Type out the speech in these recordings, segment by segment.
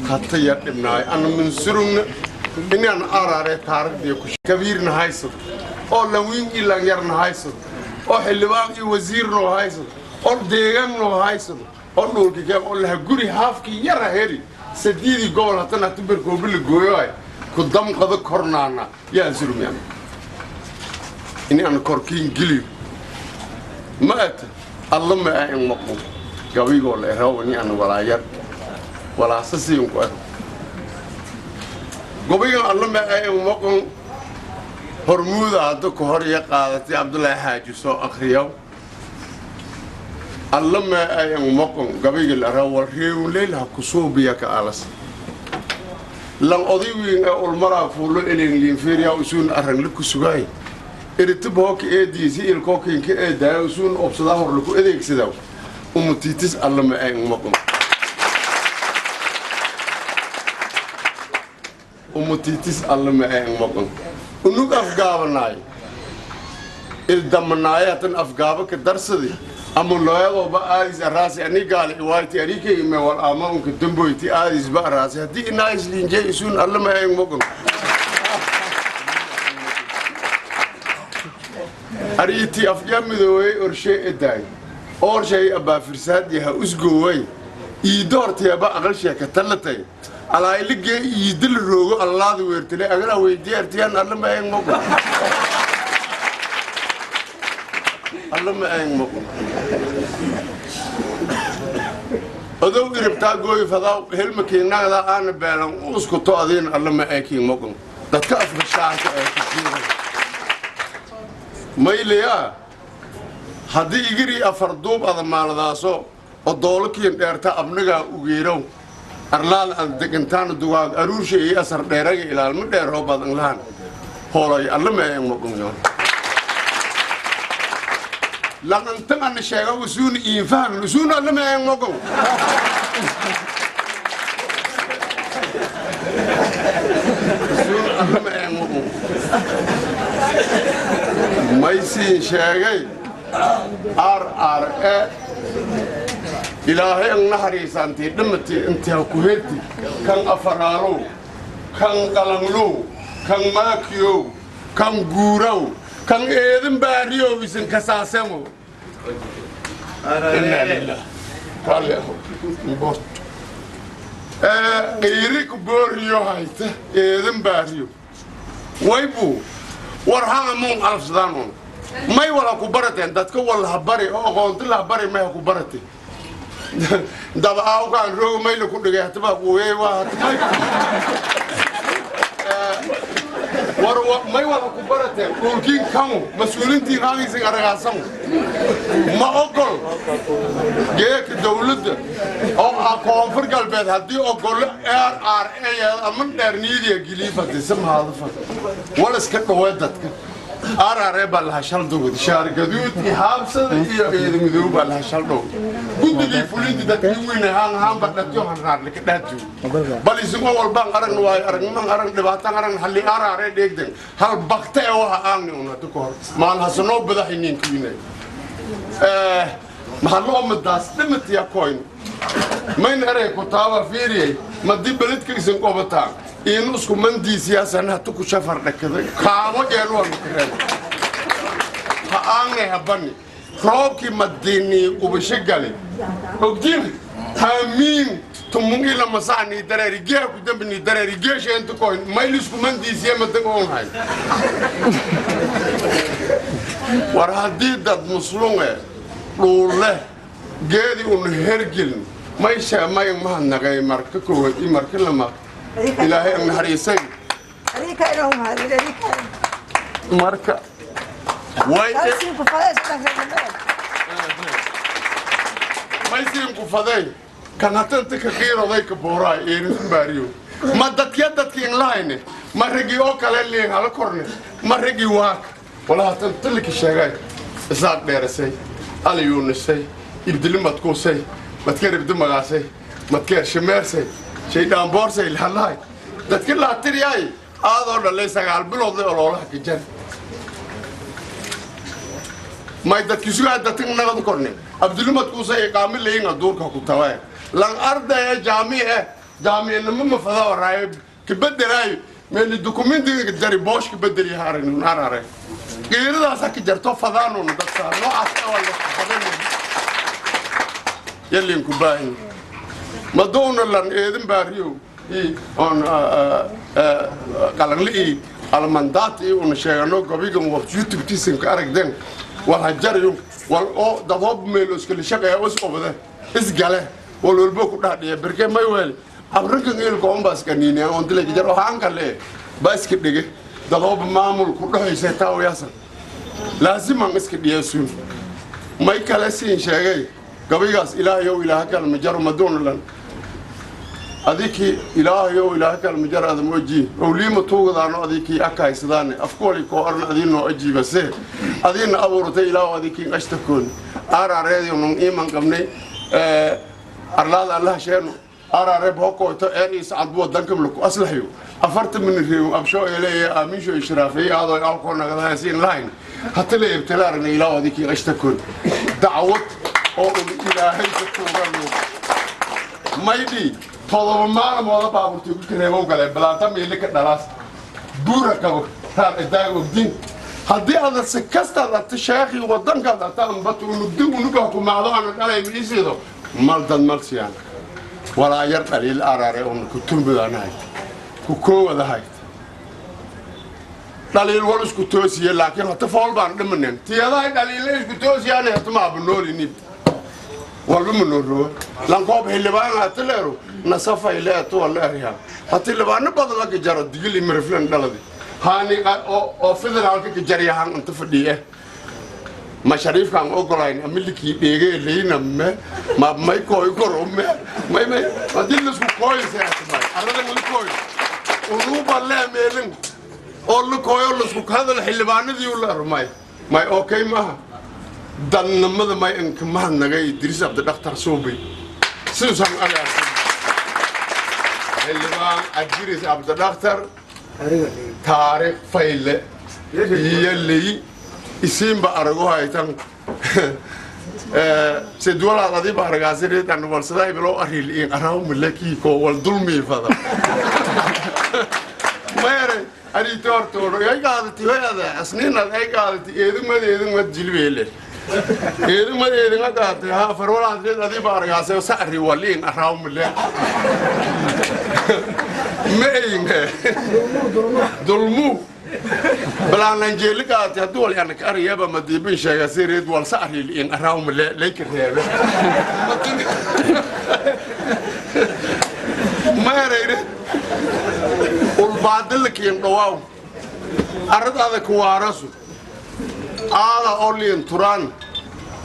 Hata yar dhibnaay ana mansurugna inaan araare taarikhdiya ku kabiirna haysado oo lanwiin iyo lanyarna haysado oo xildhibaan iyo wasiirnoo haysado oo deegaannoo haysado oo dhulka keen oo laha guri haafkii yara heli sadiidii gobol hatana hata berkoobi la gooyoay ku damqado kornaana yaan surmiyaan in aan korkiin geliyo ma ata alla ma ah in maqo gabaygoo la eraw ini aan walaayar walaasa siin ku ero gobaygan alla ma ah in maqon. Hormuuda hadda ku hor iyo qaadatay Cabdullaahi Xaaji soo akhriyaw. Alla ma ah in maqon gabayga la eraw wal reewleyl ha ku suubiya ka alas lan oday wiin ee ulmaraa fuulo elin liinfeeriyaa usuun arran la ku sugaay eritib hooka eediisi ilkookinka eedaaya usuun obsadaa hor laku adeegsadaa umutiitis. Alla ma ay maqon umutiitis. Alla ma ay maqon unug afgaabanaay ildamanaaye hatan afgaaba ka darsadi ama looyadooba aadis araasi ani gaali iwayti anikeyme wal ama unka damboyti aadisba araasi haddii inaa isliinjee isuun alla ma ay maqon ariiti afya midoowey orshee edaay oorshay abbaafirsaad ha usgooway iidoorteeba aqal sheeka tallatay alaayiligee iidil roogo allaada weertile agala weydiye artiyaan. Alla ma ayn maqon. Alla ma ayn maqon. Odow iribtaa gooyi fadaa helmakiinagada aana beelan uskuto adiin. Alla ma aykiin maqon dadka afka shaarka ee ku mayliyaa haddii igirii afar duub ada maaladaaso oo doolokiin dheerta abnagaa ugeerow arlaada ad degantaana dugaag aruursha iyo asar dheeraga ilaalma dheeroo badan lahan hoolay. Alla ma ayn maqonyo laqantan ana sheega usuuna iin fahmin usuuna. Alla ma ayn maqon usuuna. Alla ma ayn maqon maysiin sheegay r r e ilaahay ang naxariisantii dhimati intii ha ku herti kan afaraalow kan qalanglow kan maakiyow kan guuraw kan eedin baariyow isin kasaasemo. Inaa lilah raalli aho boort qiiri ku booriyo hayta eedin baariyo waybu war hanga muun alfsadaan un may wala ku barateen dadka wala ha bari oo aqoonti la bari may ha ku barate daba aawkaan rooga mayla ku dhigay hataba quuyey waa hatmay war may wala ku barateen dhulkiin kanu mas-uulintiin hagaysin aragaasan ma ogol geeka dawladda oo ah Koonfur Galbeed haddii ogolo r r a ama dheer niidiya giliifadisa mahadafa wal iska dhawee dadka r r a baa laha shal dowd shaar gaduud iyo haabsada iyo eeda midoob baa laha shal dhow guddigii fulinti dadkii weyne haan haan baa dhatiyo hanraarlika dhaatiyo bal isagoo walbaan aragna waayo aragniman arag dhibaataan aragna halli r r a dheegdan hal bakta ee waxa aagni un hadda ka hor maal hasanoo badaxayninka winay maxaa loo madaas dhimatiya koyn mayn erey ku taaba fiiriyey madii beledka isin qobataan iinu isku mandiisiyaasana hatu ku shafar dhakaday kaamo jeeluwan kareen ha aangnay habani roobkii madiinii ubasho gali ogdiin hamiin tumun ila masaani dareeri geeha ku dambini dareeri geesha inta koyn mayl isku mandiisiya madan oonhay. War haddii dad muslume dhuulle geedi un hergelin maysha may mahadnaqay marka koowaad iyo marka lamaad ilaahay ang naxariisay marka way maysiin ku faday kan hatanta ka qiiroday ka booraay eerin baariyo ma dadkiya dadkiin lahayne ma rigi oo kale liin hala korne ma rigi waak wala hatan tilki sheegay Isaaq dheerasay aliyuunisay ibdili madkuusay madkeer ibdi magaasay madkeer shimeersay shaydhaan boorsay lahalahay dadki laatiryaay aadoo dhalay 9 biloodlay oloolaha kajan may dadki sugaa dadka nagad korne abduli madkuusay iqaami leeyinga duurka ku tawaa lan ardaya jaami eh. Jaamicinimo ma fadaa raayo ka bedelaayo meeli dukumentiga jari boosh ka bedeliya aragni arare qiiradaas ka jarto fadaanuna dadka noocaas awal fadan yallin ku baahin madoona lan eedin baariyo i on qalanli almandaat i una sheegano gobigan wax YouTube tiisan ka aragden wal hajariyo wal oo dadoob meel iskala shaqeeya is obade is gale wal walbo ku dhaadhiya berke may weel abrinkan ilko on baaska niine on dilay jar waxaan kale baaska dhige dadoob maamul ku dhaxaysa taawiyaasan laaziman iska dhiyasuun may kale siin sheegay gabaygaas ilaahayow ilaaha kal majar madoona lan adiki ilaahayow ilaaha kal majar adam oji owliima tuugadaano adiki akaysadaane afkooli koo arna adiinoo ajiibase adiina abuurtay ilaahu adiki ashtakoon aaraareedii nun iiman qabnay arlaada allaha sheeno aaraare bookoyto eer iyo sacad buu wadanka laku aslaxyo 40 min reeyo absho eeleeye aaminsho ishraafay aadoo alkoo nagadaha siin lahayn hata la ibtilaarna ilaahu adiki ashtakoon dacwad oo ilaahay ka tuugano maydhi 7 maalmood baabuurtii ku reebo galay balaanta meeli ka dhalaas buura kabo raar idaag ogdin haddii aad si kasta aad sheekhi wadanka aad ambatu unugdi unuga ku maado aan dhalay miisido maldan malsiyaan walaa yar dhaliil arare on ku tumbadaanahay ku koowadahay dhaliil wal isku toosiye laakiin hata fool baan dhimanen tiyadahay dhaliil isku toosiyaan hata ma abnoolini walba ma noo rogo lankoob xildhibaan hata leero nasafay leeto wala eryaa hata xildhibaano badan la gajaro digil iyo miriflan dhaladi haani oo federaalka gajaryahan inta fadhiye ma shariifkaan ogolayn amilikii dheegee leyna me ma may kooy koro me may may haddii laisku kooyse atmay arradan la kooy unuuba leemeelin oo la kooyo laisku hadal xildhibaanadii u la ermay may okay maaha dannamada may inka mahadnagay Idriis Abdidhakhtar Suubay siduusan agaarsan xildhibaan Idriis Abdidhakhtar taariikh fayle iyo ley isiinba arago haytan sidwalaad adiba aragaasireedan walsadaa biloo ariil in araw malakii ko wal dulmi fada mayre ariitoortooro ay qaadatay hooyada asniinad ay qaadatay eedumad eedumad jilbeele eedumad eeduma qaadatay ha farwalaad reed adiba aragaasay sacri waliin araw malak ma dulmu balaanan jeeli qaatay hadduu wal anaka ariyaba madiibin sheega si reed wal sacri in araw malak leyka reebe mayre ulbaadilkiin dhawaaw aradaada kuwaarasu aada oliin turaan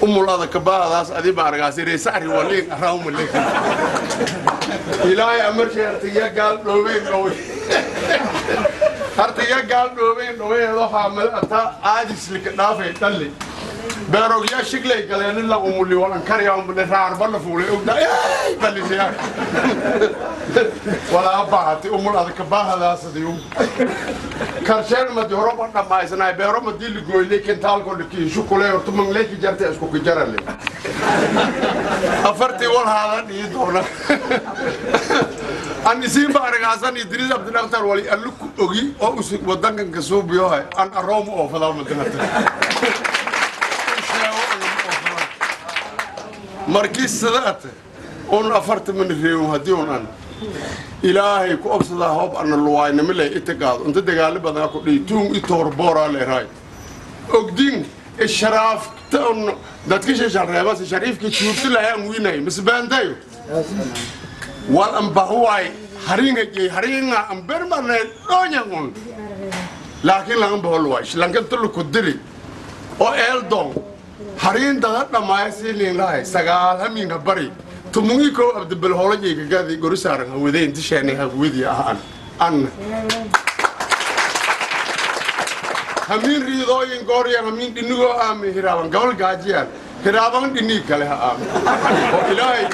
umul ada kabaadaas adiba argaasi reesari waliin araw malak ilaahay amar sheertiya gaal dhoobeyn dhowey hartiya gaal dhoobeyn dhoweedo xaamal ata aadislika dhaafay dhalli beerogya shiglay galeen la umuli walan kariya umuli raar balla fuulay ogda ay balisiya wala baahati umul ada kabaahadaas adiyu karsheen ma dihoro ba dhamaysnay beero ma dil gooylay kentaalko dhiki shukulay horta mangleyki jartay isku kijarale afartii wal haada dhii doona an isiin ba aragaasan Idriis Abdidhakhtar wali allu ku ogi oo usig wadankan ka suubiyohay an aroomo oo fadaa madinata markii sidaate un 40 min reeyo haddii un an ilaahay ku obsadaa hoob ana luwaynimo leh inta qaado inta dagaalo badan ku dhihi tuun i toorboora leeraay ogdin ishraafta un dadka shashalreebas shariifkii tuurti lahay an wiinay misbaandayo wal an bahuwaay haringa jey haringa an bermarnay dhonya un laakiin lagan baho luwaay lankan tullu ku diri oo eeldon harin dada dhamaaya siiliin lahay 9 hamiinka bari tumungi ko abdibel holajeega gaadi gori saaran hawadeen tisheenay hawadi ahaan an hamiin riidooyin gooryan hamiin dhinigoo aami hiraaban gobol gaajiyaan hiraaban dhinig kale ha aami oo ilaahay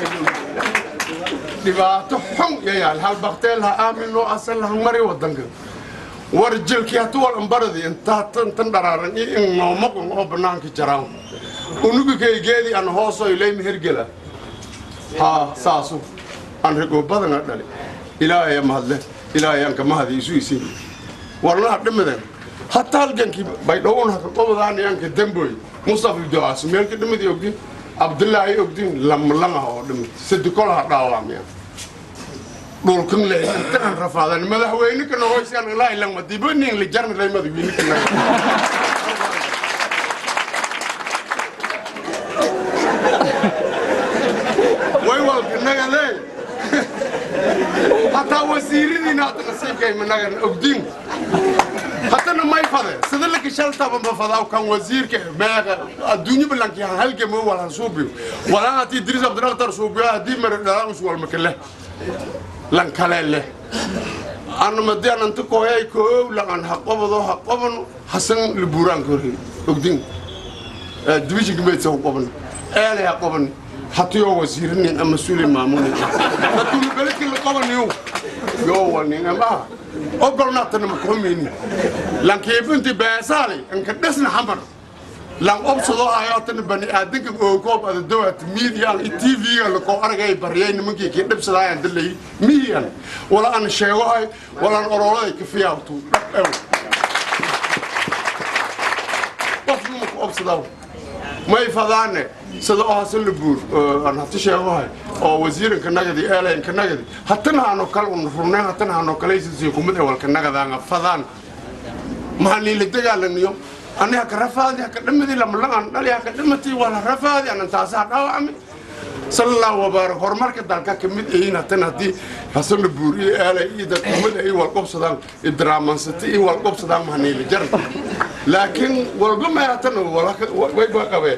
dhibaato xun yayaal hal bakteel ha aamin noo asal lahan mari wadanka war jilkii hatu wal ambaradi inta tan dharaaran iyo in noomaqun oo bannaanka jaraan unugikaygeedii an hoosoo ilay mehergela haa saasu an rigoo badana dhali Ilaahay mahadle, Ilaahay aan ka mahadi isu isin warnaha dhimadan. Hataa halgankii Baydhowon haka qobadaan yanka damboy Mustafa Ibducaas meelka dhimadi ogdin, Cabdillaahi ogdin, lamlamaha oo dhimad sadikolaha dhaawacmaya dhulkan le intaan rafaadan madaxweyne ka noqoysaan ilaahi langma dibanin li jarna lay madaxweyne ka noqo. Way walka nagale hataa wasiiradiina hata nasiibkay managan ogdin. Hatana may fade sida laka shaltaba ma fadaw kan wasiirka meeqa adduunyo balanki halgamo walan suubiyo walan hatii Idriis Cabdirakhtar suubiyo haddii mara dhalaan us walma kale lan kale leh. Ana madii aan anta kooyay koow lan haqobado haqoban Hasan Libuuraan korey ogdin division meedsa haqoban eelay haqoban hatiyo wasiirinin ama mas-uuli maamulin dadkuna beledka la qabanayo yoo walnin ama ogolnaatana makuxumeyni lankiibinti beesaali inka dhisna xamar lan obsado hayootana bani aadanka oogoob adadowat miidiyan TV-ga lakoo aragay baryay nimankii kii dhibsadaayan dalay miiyan wala aan sheegohay walaan oroladay ka fiyaawtu dhab ew qofna maku obsadaa. May fadaane sida oo Hasan Labuur aan hati sheegohay oo wasiiranka nagadi eelaynka nagadi hatana haano kale un rurneen hatana haano kale kumid walka nagadaanga fadaan maxaa la dagaalaniyo ani haka rafaadi haka dhamadi lamlaan dhali haka dhamati wala rafaadi anan taasaha dhaawacmi sala allahu wabaarak horumarka dalka ka mid ayiin. Hatan haddii Hasan Labuur iyo eelay iyo dad kumid ay walqobsadaan idraamansati iyo walqobsadaan mahaniila jar laakiin walba may hatan way ba qabee.